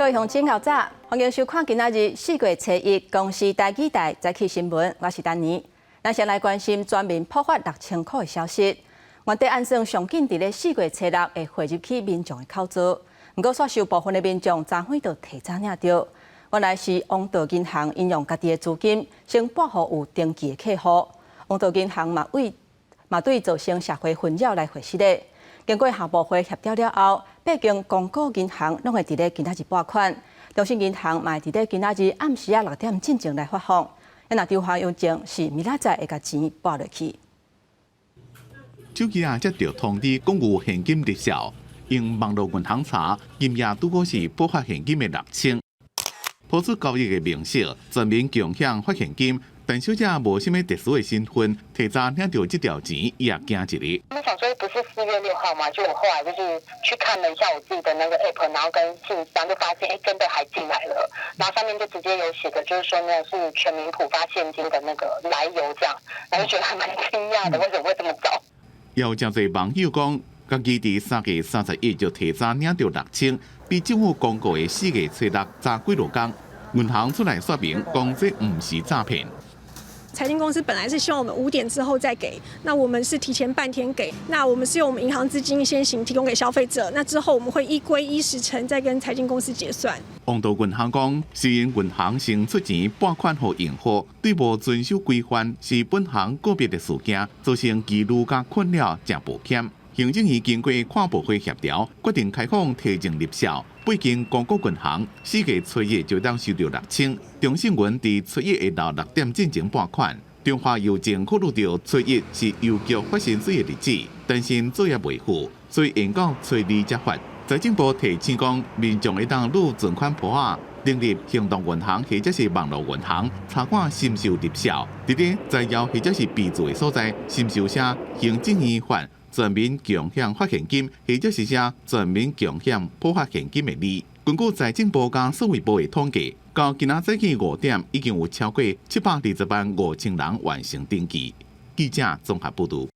各位鄉親較早，歡迎收看今仔日4月初一公視台語台早起新聞，我是丹妮。咱先來關心全民普發6000箍的消息。原底按算上緊佇咧4月初六會匯入去民眾的口座，毋過煞受部分的民眾昨昏就提早領著。原來是王道銀行𪜶用家己的資金先撥予有登記的客戶，王道銀行嘛為嘛對造成社會紛擾來回失禮。經過下部會協調了後，八間公股銀行攏會佇咧今仔日撥款，中信銀行嘛會佇咧今仔日暗時仔6點進前來發放。若中華郵政是明仔載會共錢撥落去。手機仔接著通知講有現金入帳，用網路銀行查，金額拄好是普發現金的6000。普出交易的明細，全民共享發現金，陳小姐無啥物特殊的身份，提早領著這條錢，伊也驚一下。我想說不是4月6號嗎？就我後來就是去看了一下我自己的那個 app，然後跟信箱就發現，欸，真的還進來了。然後上面就直接有寫的，就是說呢是全民普發現金的那個來由，這樣，然後就覺得還蠻驚訝的，為什麼會這麼早？有誠濟網友講，家己佇3月31就提早領著6000，比政府公告的4月初六早幾落工。銀行出來說明，講這毋是詐騙。財經公司本來是希望我們5點之後再給，那我們是提前半天給，那我們是用我們銀行資金先行提供給消費者，那之後我們會依規依時程再跟財經公司結算。王道銀行講，是𪜶銀行先出錢撥款予用戶，對無遵守規範是本行個別的事件，造成疑慮佮困擾，誠抱歉。行政院經過跨部會協調，決定開放提前入帳。八間公股銀行4月初一就當收著6000，中信銀佇初一下晝6點進前撥款。中華郵政考慮著初一是郵局發薪水的日子，擔心作業袂赴，所以延到初二才發。財政部提醒講，民眾會當擄存款簿仔，登入行動銀行或者是網路銀行，查看是毋是有入帳。佇咧在要或者是備註的所在，是毋是有寫行政院發全民共享發現金，或者是寫全民共享普發現金的字。根據財政部佮數位部的統計，到今仔早起5點，已經有超過720萬5千人完成登記。記者綜合報導。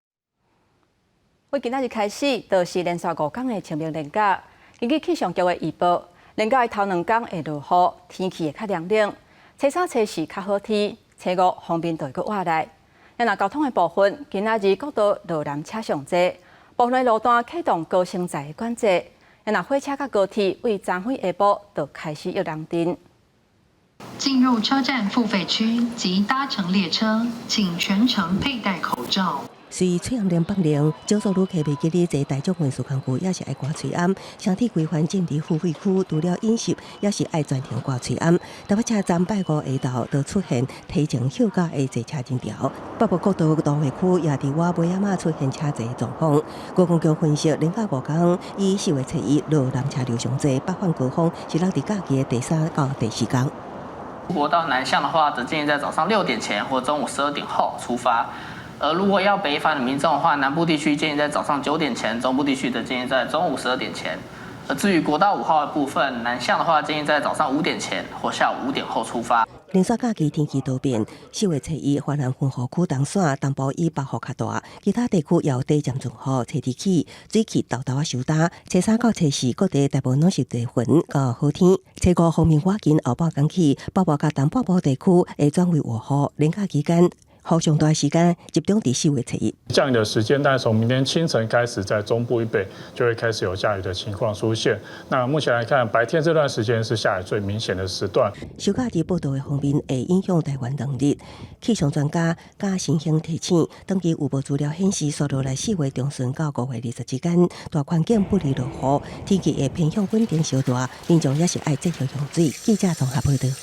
為今仔日開始，就是連續5工的清明連假。根據氣象局的預報，連假的頭兩工會落雨，天氣會較涼冷。初三、初四較好天，初五鋒面就會閣倚來。若交通的部分，今仔日國道羅南車上濟，部分路段啟動高升載的管制。若火車佮高鐵為昨昏下晡就開始約人陣。進入車站付費區及搭乘列車，請全程佩戴口罩。隨翠岩連北寧，少數旅客袂記得坐大眾運輸工具，也是愛掛喙罨。城鐵規範進入付費區，除了飲食，也是愛全程掛喙罨。台北車站拜五下晝就出現提前休假的坐車人潮。北部國道都會區也佇晚尾仔仔出現車濟狀況。觀光局分析，連假5工以4月初一羅南車流上濟，北返高峰是落佇假期的第三到第四工。國道南向的話，則建議在早上6點前或中午12點後出發。而如果要北返的民眾的話，南部地區建議在早上9點前，中部地區則建議在中午12點前。而至於國道5號的部分，南向的話建議在早上5點前或下午5點後出發。連續假期天氣多變，4月初一，華南風雨區東線東部以北雨較大，其他地區也有短暫陣雨。初二起，水汽沓沓仔收焦，初三到初四各地大部分攏是多雲佮好天。初五鋒面倚近後半工起，北部佮東半部地區會轉為外雨。連假期間，雨上大時間集中佇4月初一。降雨的時間，大概從明天清晨開始，在中部以北就會開始有下雨的情況出現。那目前來看，白天這段時間是下雨最明顯的時段。休假日報道的鋒面會影響台灣2日。氣象專家加新興提醒，長期預報資料顯示，紲落來4月中旬到5月20之間，大環境不利落雨，天氣會偏向穩定小大，民眾也是愛節約用水。記者綜合報道。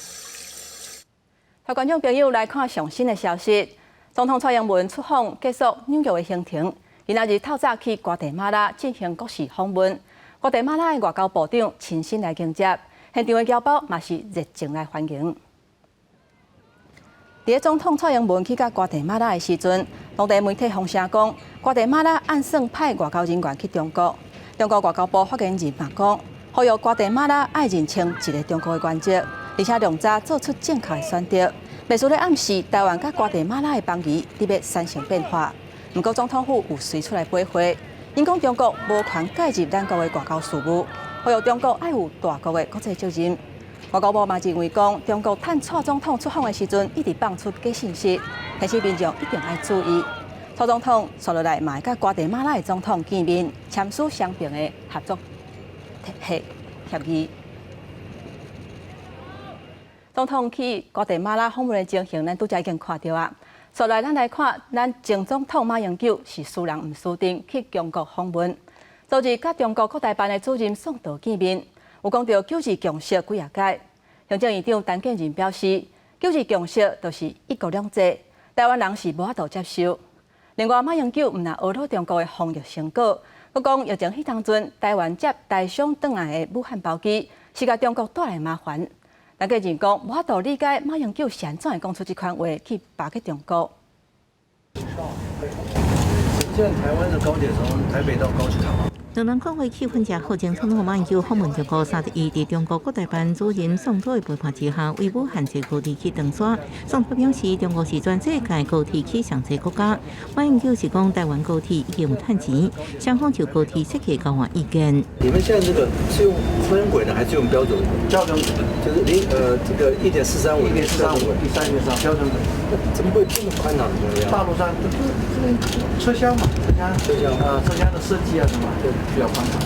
帶觀眾朋友來看上新的消息。總統蔡英文出訪結束紐約的行程，今仔日透早去瓜地馬拉進行國事訪問。瓜地馬拉的外交部長親身來迎接，現場的僑胞嘛是熱情來歡迎。佇總統蔡英文去到瓜地馬拉的時陣，當地媒體風聲講，瓜地馬拉按算派外交人員去中國。中國外交部發言人嘛講，呼籲瓜地馬拉愛認清一個中國的原則，而且量早做出正確的選擇。袂輸咧暗示台灣佮瓜地馬拉的邦誼佇欲產生變化。毋過總統府有隨出來駁回， 𪜶講中國無權介入咱國的外交事務，呼籲中國愛有大國的國際責任。外交部嘛認為講，中國趁蔡總統出訪的時陣，一直放出假信息，提醒民眾一定愛注意。蔡總統紲落來嘛會佮瓜地馬拉的總統見面，簽署雙邊的合作協議。總統去瓜地馬拉訪問的情形，咱拄才已經看著啊。紲來咱來看，咱前總統馬英九是輸人毋輸陣去中國訪問，昨日佮中國國台辦的主任宋濤見面，有講著九二共識幾仔擺。行政院長陳建仁表示，九二共識就是一國兩制，台灣人是無法度接受。另外，馬英九毋但呵咾中國的防疫成果，閣講疫情彼當陣，台灣接台商轉來的武漢包機，是共中國帶來麻煩。陳建仁講，無法度理解馬英九是按怎會講出這款話去巴結中國。現在台灣的高鐵從台北到高雄。兩人講話氣氛誠好，前總統馬英九訪問中國31佇中國國台辦主任宋濤的陪伴之下，為武漢坐高鐵去長沙。宋濤表示，中國是全世界高鐵起上濟國家。馬英九是講台灣高鐵已經有趁錢，雙方就高鐵設計交換意見。你們現在這個是用寬軌呢，還是用標準軌？標準軌，就是零這個1.435，1.435，第三節上標準軌。怎麼會這麼寬敞的？大陸上這車廂嘛，車廂，車廂啊，車廂的設計啊什麼就比較寬敞。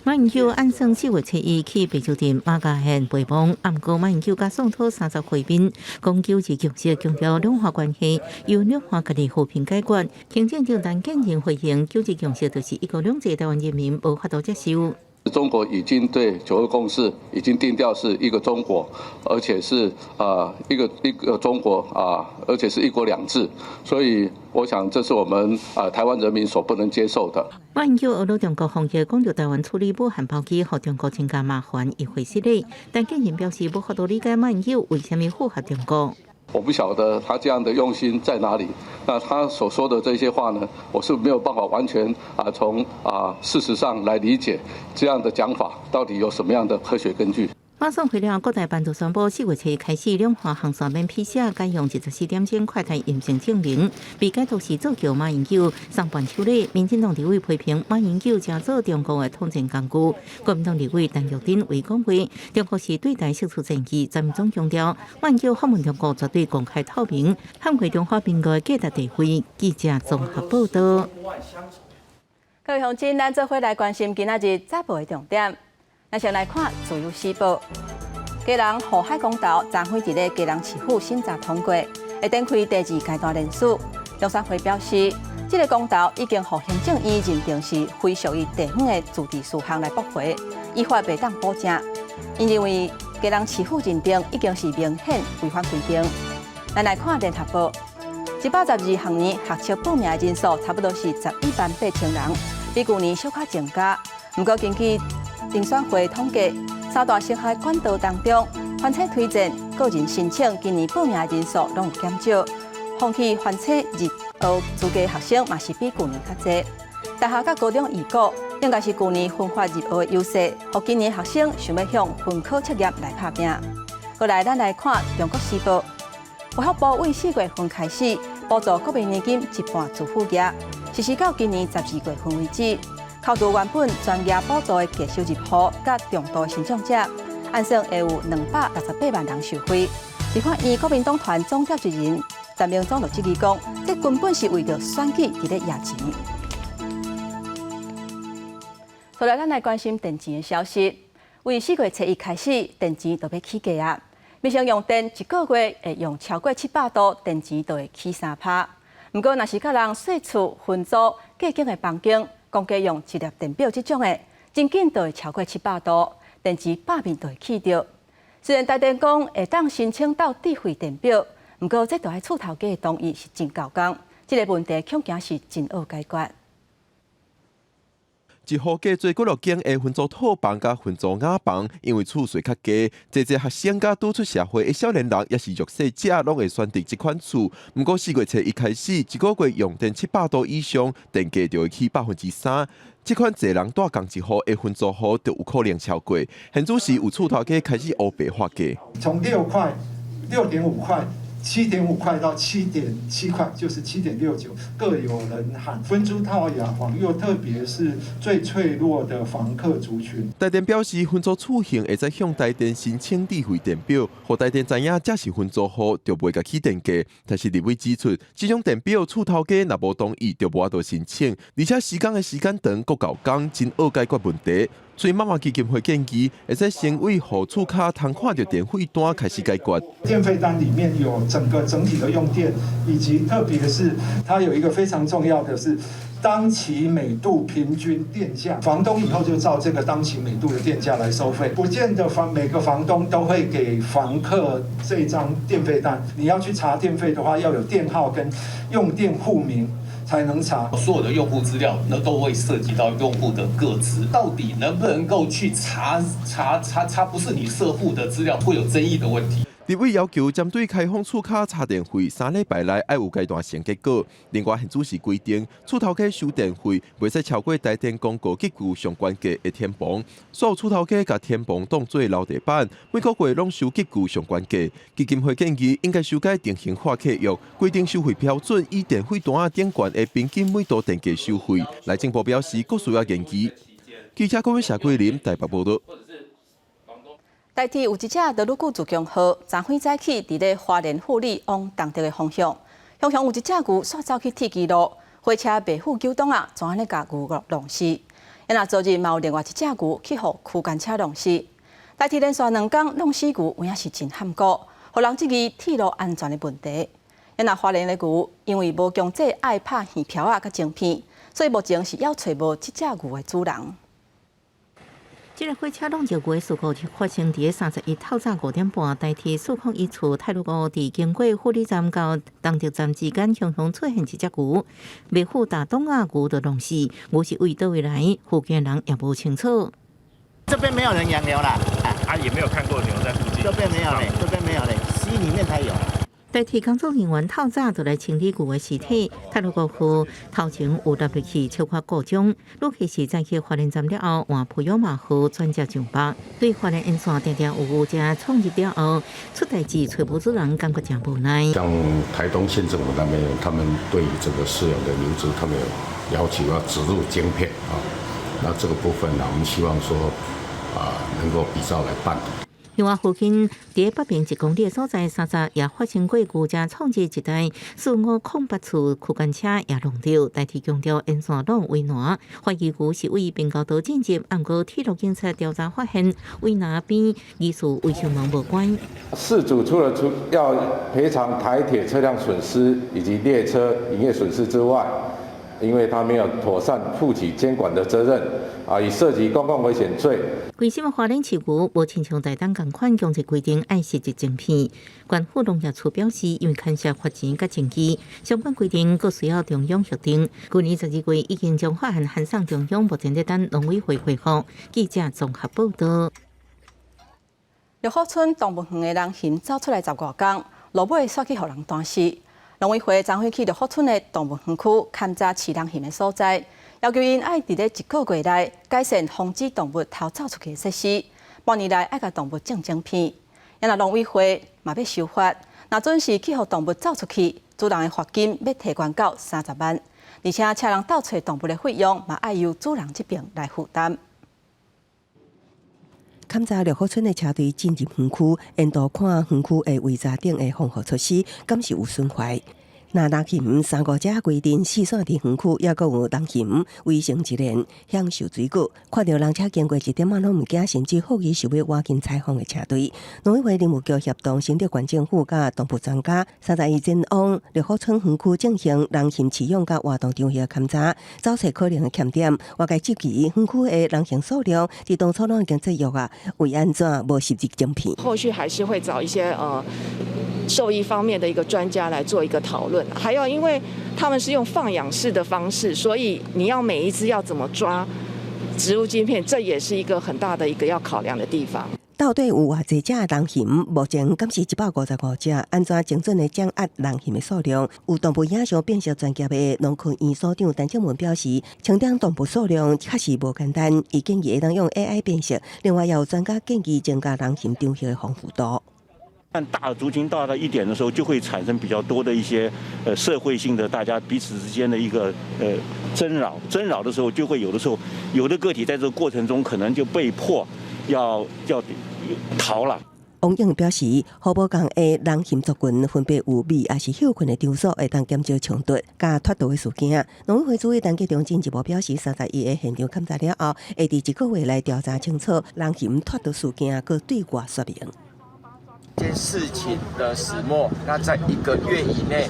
馬英九按算4月7日去白洲鎮馬家縣陪訪，毋過馬英九佮宋濤30會面，講九二共識強調兩岸關係由兩岸家己和平解決。行政長陳建仁回應九二共識就是一國兩制，台灣人民無法度接受。中國已經對九二共識已經定調是一個中國，而且是啊一個中國啊，而且是一國兩制，所以我想這是我們啊台灣人民所不能接受的。馬英九呵咾中國防疫，講著台灣處理武漢包機，予中國增加麻煩，伊會失禮。陳建仁表示無法度理解馬英九為啥物符合中國。我不曉得他這樣的用心在哪裡。那他所說的這些話呢，我是沒有辦法完全啊從啊事實上來理解這樣的講法到底有什麼樣的科學根據。馬宋會了，國台辦就宣布4月7日開始，兩岸航線免 PCR，改用24點鐘快篩陰性證明。被解讀是做橋馬英九送伴手禮。民進黨立委批評馬英九成做中國的統戰工具。國民黨立委陳玉珍為講話，中國是對台釋出戰機，陳總強調馬英九訪問中國絕對公開透明，捍衛中華民國的價值地位。記者綜合報道。各位鄉親，咱做伙來關心今仔日早報的重點。咱先來看《自由時報》，基隆護海公投昨昏佇咧基隆市府審查通過，會展開第二階段聯署。中選會表示，這個公投已經予行政院認定是非屬於地方的自治事項來駁回，依法袂當補正。𪜶認為基隆市府認定已經是明顯違反規定。咱來看《聯合報》，112學年學測報名的人數差不多是11萬8千人，比舊年小可增加。毋過根據甄選會統計，三大升學管道當中，凡測推薦、個人申請，今年報名的人數攏有減少。放棄凡測入學資格學生嘛是比舊年較濟。大學佮高中預估應該是舊年分發入學的優勢，予今年學生想欲向分科測驗來拍拚。過來，咱來看《中國時報》，衛福部為4月份開始補助國民年金一半自付額，實施到今年12月份為止。扣除原本全額補助的低收入戶佮重度身障者，按算會有268萬人受惠。立法院國民黨團總召集人陳明忠就質疑講，這根本是為著選舉佇咧挹錢。後來，咱來關心電錢的消息。為4月7日開始，電錢就欲起價啊！民生用電一個月會用超過700度，電錢就會起3趴。毋過，若是佮人細厝分租隔間的房間，共家用一粒電表這種的，真緊就會超過700度，電錢百面就會起著。雖然台電講會當申請鬥智慧電表，毋過這著愛厝頭家的同意是真猴工，這個問題恐驚是真惡解決。一戶加做幾落間的分租套房佮分租雅房，因為厝稅較低，濟濟學生佮拄出社會的少年人，抑是弱勢者，攏會選擇這款厝。毋過4月7日開始，一個月用電700度以上，電價就會起3%。這款濟人蹛仝一戶的分租戶就有可能超過。現主時有厝頭家開始烏白畫價，從6塊、6.5塊7.5塊到7.7塊，就是7.69，各有人喊分租套雅房，又特別是最脆弱的房客族群。台電表示，分租厝型會使向台電申請智慧電表，予台電知影這是分租戶，就袂共起電價。但是立委指出，這種電表厝頭家若無同意，就無法度申請，而且施工的時間長，閣猴工，真惡解決問題。所以媽媽基金會建議，會使先為予厝跤通看著電費單開始解決。電費單裡面有整個整體的用電，以及特別是它有一個非常重要的是當期每度平均電價，房東以後就照這個當期每度的電價來收費，不見得每個房東都會給房客這張電費單。你要去查電費的話，要有電號跟用電戶名才能查。所有的用戶資料，那都會涉及到用戶的個資，到底能不能夠去查查查查？不是你設戶的資料，會有爭議的問題。立委要求針對開放厝跤查電費，3禮拜內愛有階段性結果。另外，縣主席規定，厝頭家收電費袂使超過台電公告級距上懸價的天棚。所有厝頭家共天棚當做樓地板，每個月攏收級距上懸價。基金會建議應該修改定型化契約，規定收費標準以電費單仔頂懸的平均每度電價收費。內政部表示，閣需要研究。記者郭偉、謝桂林台北報道。台鐵有一隻德魯固自強號，昨昏早起佇咧花蓮富里往東德的方向，雄雄有一隻牛煞走去鐵支路，火車袂赴糾擋啊，怎按呢共牛挵死？啊，昨日嘛有另外一隻牛去予區間車挵死。台鐵連續兩工挵死牛，有影是真罕見，予人質疑鐵路安全的問題。啊，花蓮的牛因為無強制愛拍耳標仔佮晶片，所以目前是猶揣無這隻牛的主人。這个火車挵著牛的事故就發生佇31透早5點半，台鐵401處太魯閣佇經過富里站到東德站之間，雄雄出現一隻牛，袂赴踏擋仔，牛就挵死，牛是對佗位來，附近人也無清楚。這邊沒有人養牛啦，啊，也沒有看過牛在附近。這邊沒有嘞，這邊沒有嘞，溪裡面才有。台鐵工作人員透早就來清理牛的屍體，太魯閣號頭前有納入去小可故障，旅客是載去花蓮站了後，換普悠瑪號轉接上北。對花蓮沿線定定有牛隻闖入了後，出代誌揣無主人，感覺誠無奈。像台東縣政府那邊，他們對這個飼養的牛隻，他們有要求要植入晶片啊。那這個部分呢，我們希望說啊，能夠比照來辦理。另外，附近佇北邊1公里的所在，30也發生過牛隻闖入一台4508次區間車也挵著，台鐵強調沿線攏圍欄，懷疑牛是對平交道進入，毋過鐵路警察調查發現，圍欄邊疑似維修門無關。事主除了出要賠償台鐵車輛損失以及列車營業損失之外，因為他沒有妥善負起監管的責任，啊，已涉及公共危險罪。為什麼花蓮飼牛無親像台東仝款強制規定愛植入晶片？縣府農業處表示，因為牽涉罰錢佮證據，相關規定閣需要中央核定。去年12月已經將法案函送中央，目前在等農委會回覆。記者綜合報道。六福村動物園的人熊走出來十外工，落尾煞去予人彈死。農委會昨昏去六福村的動物園區勘查飼人熊的所在，要求𪜶愛佇咧一個月內改善防止動物偷走出去的設施，半年內愛共動物種晶片。若農委會嘛欲修法，若準是去予動物走出去，主人的罰金欲提懸到30萬，而且請人鬥揣動物的費用嘛愛由主人這邊來負擔。勘查六福村的車隊進入園區，沿途看園區的圍柵頂的防護措施，敢是有損壞。若人熊三五隻規陣四散佇園區，猶閣有人熊圍成一連享受水果。看著人車經過一點仔攏毋驚，甚至好奇想欲倚近採訪的車隊。農委會林務局協同新竹縣政府佮動物專家，31前往六福村園區進行人熊飼養佮活動場域勘查，找出可能的欠點。外界質疑園區的人熊數量，佇當初攏已經節約啊，為按怎無植入晶片？後續還是會找一些獸醫方面的一個專家來做一個討論，還有因為他們是用放養式的方式，所以你要每一隻要怎麼抓植入晶片，這也是一個很大的一個要考量的地方。到底有偌濟隻人熊？目前敢是155隻？按怎精準的掌握人熊的數量？有動物影像辨識專業的農科院所長陳正文表示，清點動物數量確實無簡單，伊建議會當用 AI 辨識。另外，也有專家建議增加人熊場域的豐富度。但大族群到了一點的時候，就會產生比較多的一些社會性的大家彼此之間的一個爭擾，爭擾的時候就會有的時候有的個體在這個過程中可能就被迫要逃了。王勇表示，予無仝的人熊族群分別有覕抑是歇睏的場所，會當減少衝突佮脫逃的事件。農委會主委陳吉仲進一步表示，31日現場勘查了後，會佇一個月內調查清楚人熊脫逃事件，閣對外說明。件事情的始末，那在一個月以內，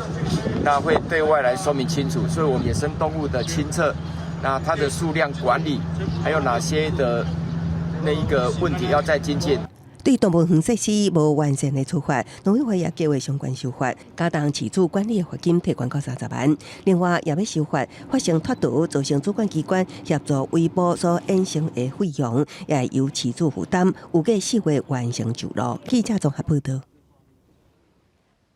那會對外來說明清楚。所以，我們野生動物的清冊，那它的數量管理，還有哪些的那一個問題要再精進。對動物園設施無完善的處罰，農委會也計劃相關修法，加重飼主管理的罰金提懸到30萬。另外，也欲修法，發生脫逃造成主管機關協助圍捕所衍生的費用，也由飼主負擔。預計4月完成上路。記者綜合報導。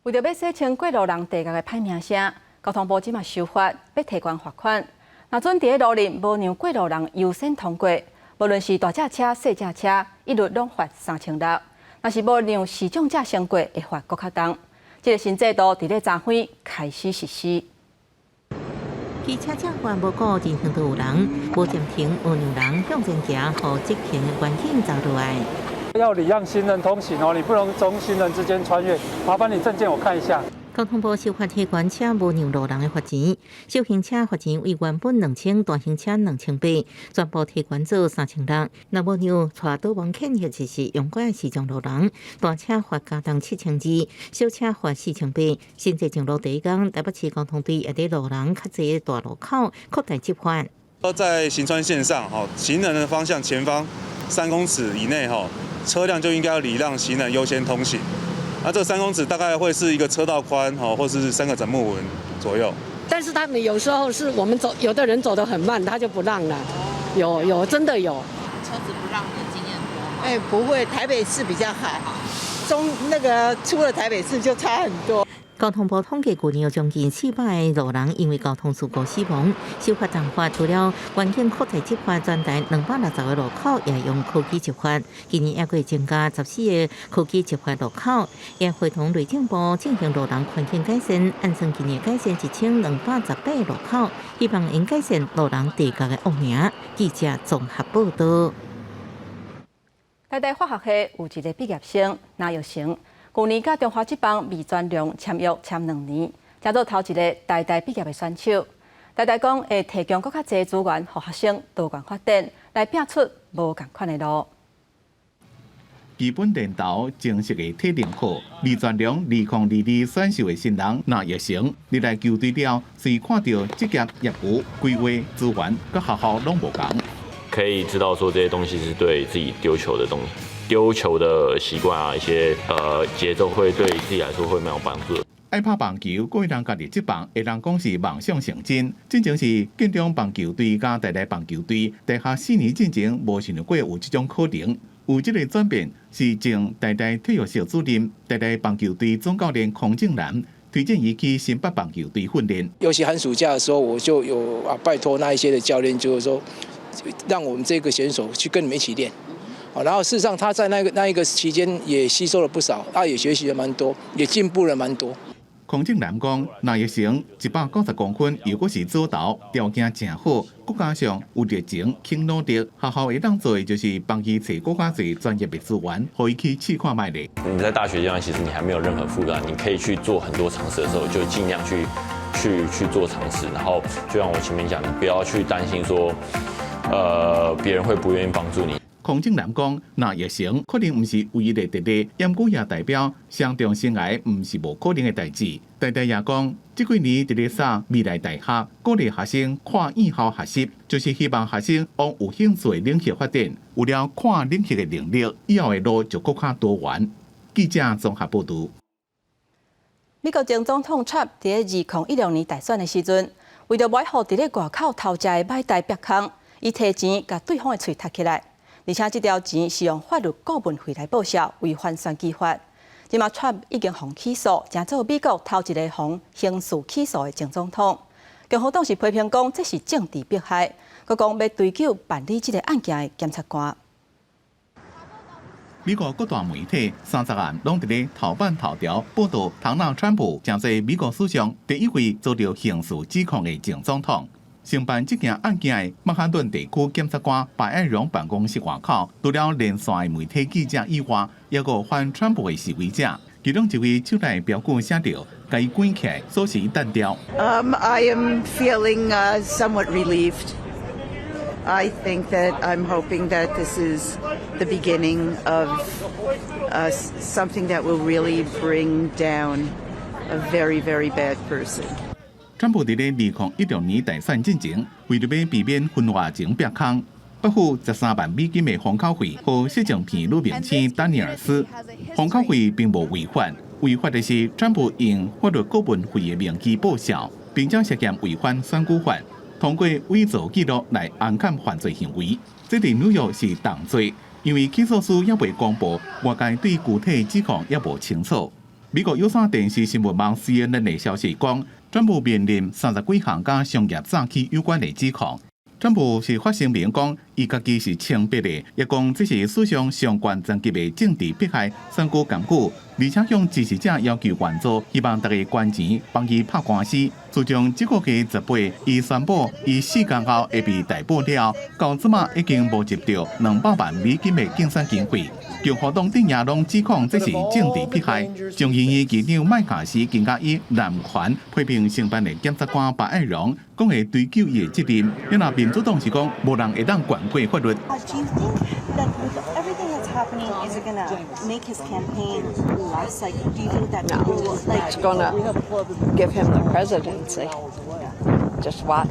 為著欲洗清過路人地獄的歹名聲，交通部這馬修法，欲提懸罰款。若準佇咧路面無讓過路人優先通過，無論是大隻車、細隻車，一律攏罰3600。若是無讓視障者先過，會罰閣較重。這个新制度佇咧昨昏開始實施。機車車管無顧人行道有人，無暫停，無讓人向前行，予直行的環境走落來。要禮讓行人通行哦，你不能從行人之間穿越。麻煩你證件我看一下。交通部修法提懸車無讓路人的罰錢，小型車罰錢為原本2000，大型車2800，全部提懸做3600。若無讓帶導盲犬或者是勇敢視障路人，大車罰加重7200，小車罰4800。新制上路第一工，台北市交通隊也佇路人較濟的大路口擴大執法。在行穿線上，行人的方向前方3公尺以內，車輛就應該要禮讓行人優先通行。那這3公尺大概會是一個車道寬，或是3個枕木紋左右。但是他們有時候是我們走，有的人走得很慢，他就不讓了。有，真的有。車子不讓的經驗多嗎？哎，不會，台北市比較好，中那個出了台北市就差很多。交通部統計，去年有將近400個路人因為交通事故死亡。修法重罰除了環境擴大執法，全台260個路口也用科技執法。今年抑閣會增加14個科技執法路口，也會同內政部進行路人環境改善，按算今年改善1218個路口，希望能改善路人地獄的惡名。記者綜合報導。台大化學系有一個畢業生林育成。舊年佮中華職棒味全龍簽約簽2年，成做頭一个台大畢業的選手。台大講會提供閣較濟資源，予學生多元發展，來拼出無仝款的路。基本練投正式的體能好，味全龍2022選秀的新人林育成入來球隊了，雖看著職業業務規劃資源，佮學校攏無仝。可以知道說這些東西是對自己丟球的東西。丟球的習慣啊，一些節奏會對自己來說會蠻有幫助。愛拍棒球，閣會當加入職棒，會當講是夢想成真。進前是建中棒球隊佮台大棒球隊，大學4年進前無想過有這種可能。有這個轉變，是前台大體育系主任、台大棒球隊總教練孔正南推薦伊去新北棒球隊訓練。尤其寒暑假的時候，我就有啊拜託那一些的教練，就是說，讓我們這個選手去跟你們一起練。然後事實上他在那一個期間也吸收了不少，他也學習了蠻多，也進步了蠻多。孔正南講，林育成190公分，又閣是左投，條件誠好，閣加上有熱情、肯努力，學校會當做的就是幫伊揣閣較濟專業的資源，予伊去試看覓咧。你在大學階段，其實你還沒有任何負擔，你可以去做很多嘗試的時候，就盡量去做嘗試。然後就像我前面講，你不要去擔心說，別人會不願意幫助你。孔正南講，林育成可能毋是唯一的特例，毋過也代表傷重生涯毋是無可能的代誌。台大也講，這幾年佇咧掃未來大學，鼓勵學生跨院校學習，就是希望學生往有興趣的領域發展，有了跨領域的能力，以後的路就閣較多元。記者綜合報導。美國前總統川普佇2016年大選的時陣，為著無愛予佇咧外口偷食的馬代煏空，伊提錢共對方的喙踢起來。而且這條錢是用法律顧問費來報銷，違反選舉法。這馬川普已經予起訴，成做美國頭一个予刑事起訴的前總統。共和黨是批評講這是政治迫害，閣講欲追究辦理這个案件的檢察官。美國各大媒體30暗攏佇咧頭版頭條報導，唐納川普成做美國史上第一位遭著刑事指控的前總統。承辦這件案件的曼哈頓地區檢察官白愛榮辦公室外口，除了連線的媒體記者以外，抑閣有反川普的示威者，其中一位手內標語寫著：共伊關起來，鎖匙彈掉。 I am feeling somewhat relieved. I think that I'm hoping that this is the beginning of something that will really bring down a very, very bad person. 川普佇咧2016年大選進前，為著欲避免婚外情曝空，撥付13萬美金的封口費，予色情片女明星丹尼爾斯。封口費並無違法，違法的是川普用法律顧問費的名義報銷，並且涉嫌違反選舉法，通過偽造記錄來掩蓋犯罪行為。這佇紐約是重罪，因為起訴書猶未公布，外界對具體指控猶無清楚。美國有線電視新聞網 CNN 的消息講，川普面臨30幾項佮商業詐欺有關的指控。川普是發聲明講，伊家己是清白的，也講這是史上上懸層級的政治迫害選舉檢舉，而且向支持者要求援助，希望大家捐錢幫伊拍官司。自從這個月18，伊宣布伊4工後會被逮捕了，到這馬已經募集著200萬美金的競選經費。共和黨陣營攏指控這是政治迫害。眾議院議長麥卡錫更加以濫權批評承辦的檢察官白愛榮，講會追究伊的責任。若民主黨是講，無人會當懸過法律。 Do you think that with everything that's happening, is it gonna make his campaign less? Like, do you think that people will like? It's gonna give him the presidency. Just watch.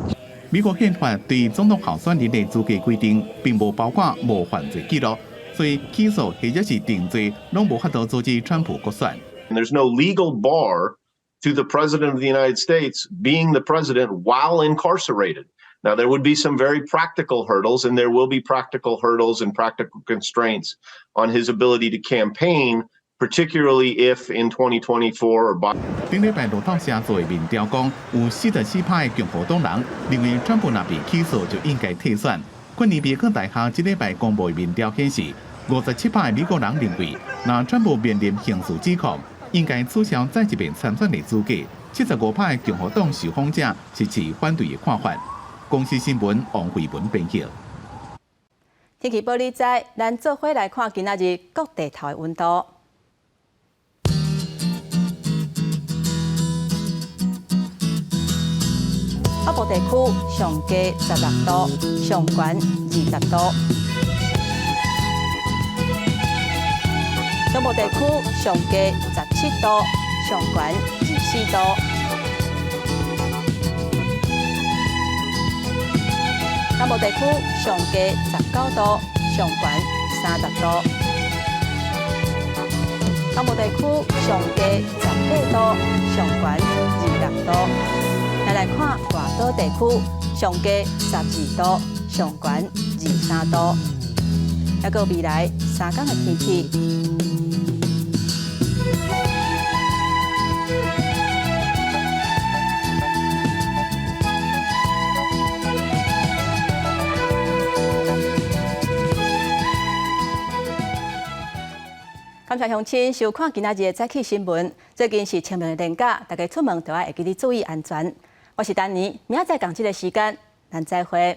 美國憲法對總統候選人的資格規定，並無包括無犯罪記錄，所以起訴或者是定罪，攏無法度阻止川普閣選。 There's no legal bar to the president of the United States being the president while incarcerated. Now, there would be some very practical hurdles, and there will be practical hurdles and practical constraints on his ability to campaign, particularly if in 2024 or by 頂禮拜路透社做的民調講，有44%的共和黨人認為川普若被起訴就應該退選。昆尼別克大學這禮拜公布的民調顯示，57%的美國人認為，若川普面臨刑事指控，應該取消再一遍參選的資格。75%的共和黨受訪者是持反對的看法。公視新聞王慧文編譯。天氣報你知，咱做伙來看今仔日各地頭的溫度。北部地區上低16度，上懸20度。中部地區上低17度，上懸24度。南部地區上低19度，上懸30度。東部地區上低18度，上懸26度。來來看外島地區上低12度，上懸23度。抑閣未來3工的天氣。感謝鄉親收看今仔日的早起新聞。最近是清明的連假，大家出門都愛會記得注意安全。我是丹妮，明仔載仝這个時間，咱再會。